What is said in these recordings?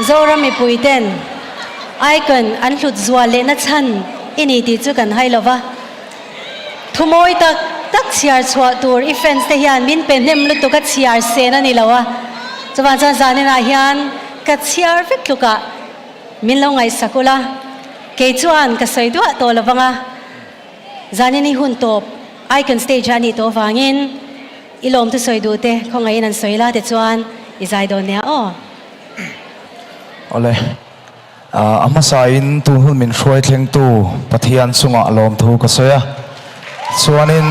Zoram mipui ten Icon an hlut zual lehna chhan i ni tih chu kan hai lova. Thu mawi tak tak chhiar chhuah tur i fans te hian min pe hnem lutuk a chhiar sen a ni lo a, chuvang chuan zaninah hian ka chhiar vek tlukah min lo ngaihsak ula, kei chuan ka sawi duah tawh lovang a, zanin i hun tawp Icon stage ah a nih tawh avangin i lawmthu sawi duh te khawngaihin an sawi la tichuan i zai dawn nia aw. Awle. A hmasain tun hun min hruai thlengtu Pathian chungah lawmthu ka sawi a, chuanin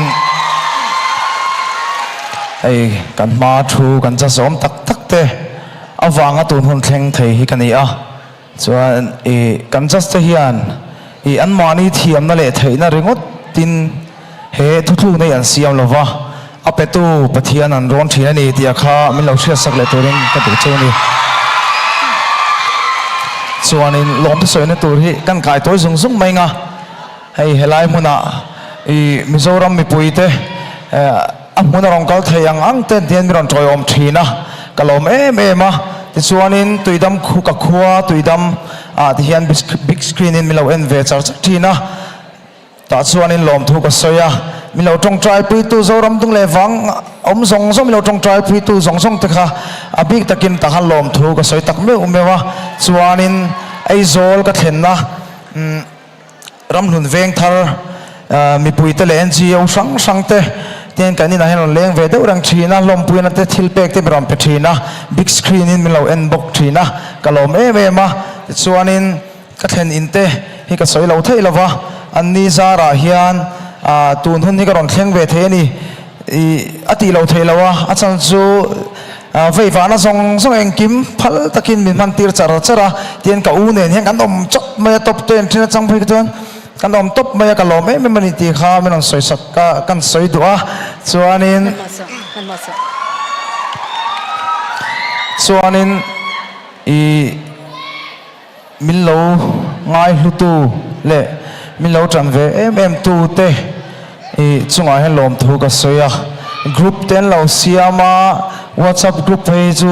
hei kan hma thu kan cha zawm tak tak te avanga tun hun thleng thei hi ka ni a, chuan i kan judge te hian i anmahni thiamna leh theihna ringawt tin he thuthlukna hi an siam lova, A petu Pathian an rawn thin a ni tih a kha min lo hriatsak leh turin ka duh chu a ni. Chuanin lawmte sawina tur hi kan kai tawi zung zung mai nga, hei helai hmunah i Mizoram mipuite a hmun a rawn kal thei ang ang ten hian min rawn tawiawm thin a, ka lawm em em a. Tichuanin Tuidam khu ka khua Tuidam ah ti hian big screen in min lo en ve char char thin a. Tah chuanin lawmthu ka sawi a, min lo tawngtaipuitu Zoram dung leh vang awm zawng zawng min lo tawngtaipuitu zawng zawng te kha a bik takin tah khan lawmthu ka sawi tak meuh meuh a. Chuanin Aizawl ka thlenna Ramhlun Vengthar mipuite leh NGO hrang hrang te tihian kan inah hian rawn leng ve deuh reng thin a, hlawmpuina te thil pek te min rawn pe thin a, big screen in min lo en bawk thin a, ka lawm em em a. Tichuanin. Ka thlen in te hi ka sawi lo theih lova, an ni zarah hian tun hun hi ka rawn thleng ve thei a ni i a tih lo theih lo a, a chhan chu veivahna zawng zawng engkim phal takin min hman tir char char a, tihian ka u nen hian kan awm chawp mai a top ten thin atang phei chuan kan awm tawp mai a, ka lawm em em a ni tih kha min rawn sawi sak ka kan sawi duh a, chuanin chuanin i. Min lo ngai hlutu leh min lo tan ve em em tu te i chungah hian lawmthu ka sawi a, group te an lo siam a, whatsapp group phei hi chu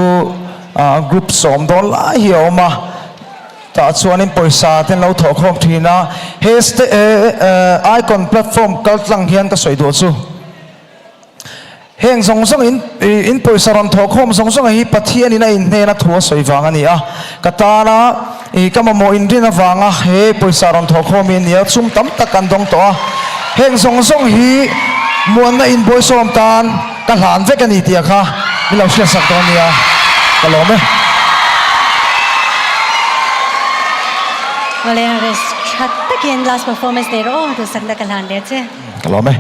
ah group sawm dawn lai hi a awm a, tah chuanin pawisa te an lo thawh khawm thin a, he ste icon platform kal tlang hian ka sawi duh chu. Heng zawng zawng in in pawisa rawn thawh khawm zawng zawng hi Pathianin a inhnena thu a sawi vang a ni a. Ka tana i ka mamawh inrin avanga he pawisa rawn thawh khawm hi a ni a, chhung tam tak an dawng tawh a. Heng zawng zawng hi muanna inbawisawm tan ka hlan vek a ni tih a kha min lo hriatsak dawn nia, ka lawm e. Awle, rest tha takin last performance nei rawh aw, duhsakna ka hlan leh che. Ka lawm e.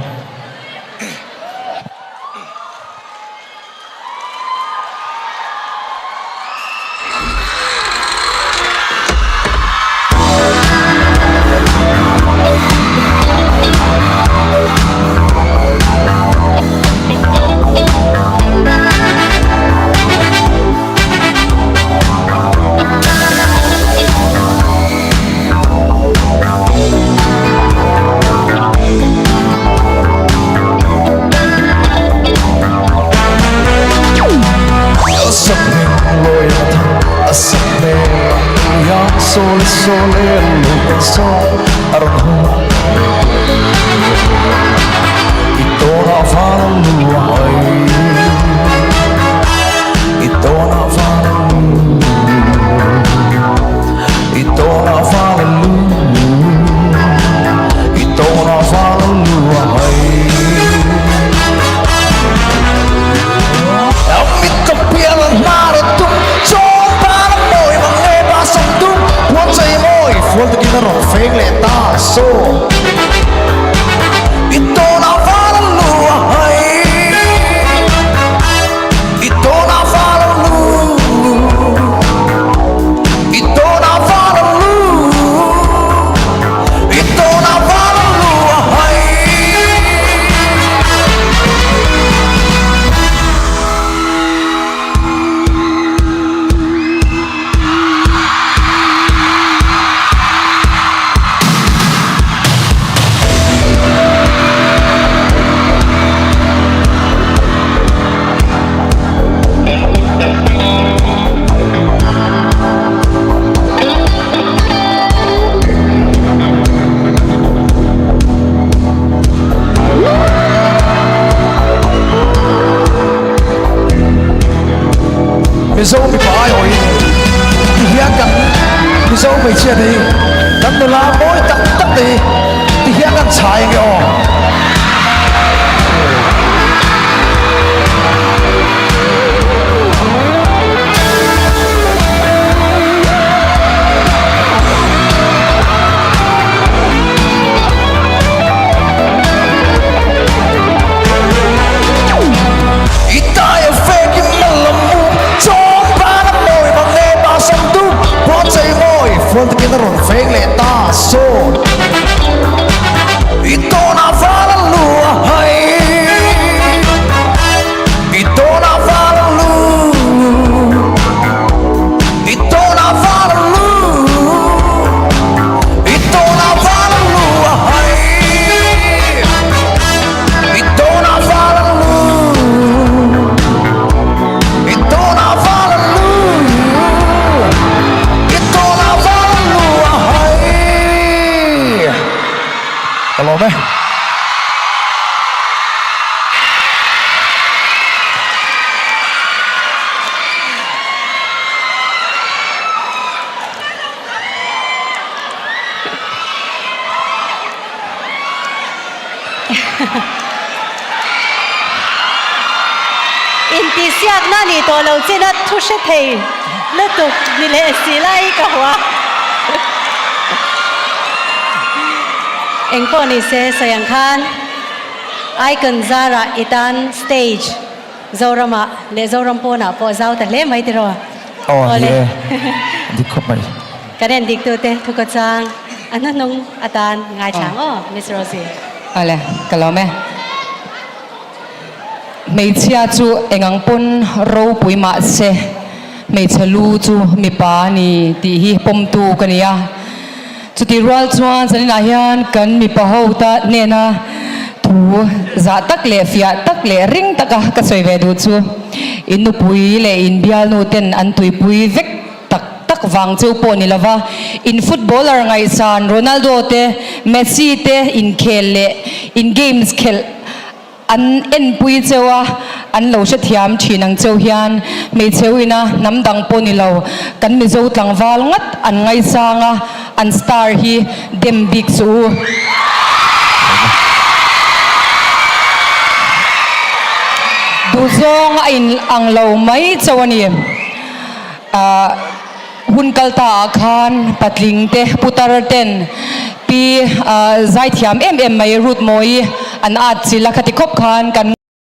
Mizo mipa aiawhin ti hian kan Mizo hmeichhia te hi kan nula mawi tak tak te hi ti hian kan chhai ange aw. I tawnah val a lu I tawnah val a lu a hai I tawnah val a lu I tawnah val a lu I tawnah val a lu a hai Ka lawm e. Intihsiakna nih tawh lo chin a thu hre thei lutuk ni leh si lai ka hua. Engpawh ni se sawi ang khan Icon zarah i tan stage Zoramah leh Zoram pawnah pawh zau ta hle mai tiraw? Aw ni e, dik khawp mai. Kan en dik tute thukaw chang a hnuhnung atan ngaithlang aw Miss Rosie. Awle, ka lawm e. Hmeichhia chu engang pawn ropui mah se hmeichhe lu chu mipa a ni tih hi pawmtu ka ni a. Chutih rual chuan zaninah hian kan mipa ho ta hnena thu zah tak leh fiah tak leh ring taka ka sawi ve duh chu in nupui leh in bialnu ten an tuipui vek tak tak vang cheu pawh ni lova in footballer ngaihsan Ronaldo te Messi te inkhel leh in games khelh An enpui cheu a, an lo hrethiam thin ang cheu hian hmeichhe uina hnam dang pawh ni lo, kan Mizo tlangval ngat an ngaisang a, an star hi dem bik suh u. Duhzawng a in ang lo mai chauh a ni. Ahh. Hun kal ta ah khan patling te putar ten pi zaithiam em em mai Ruth Mawii an at chilh a khati khawp khan kan.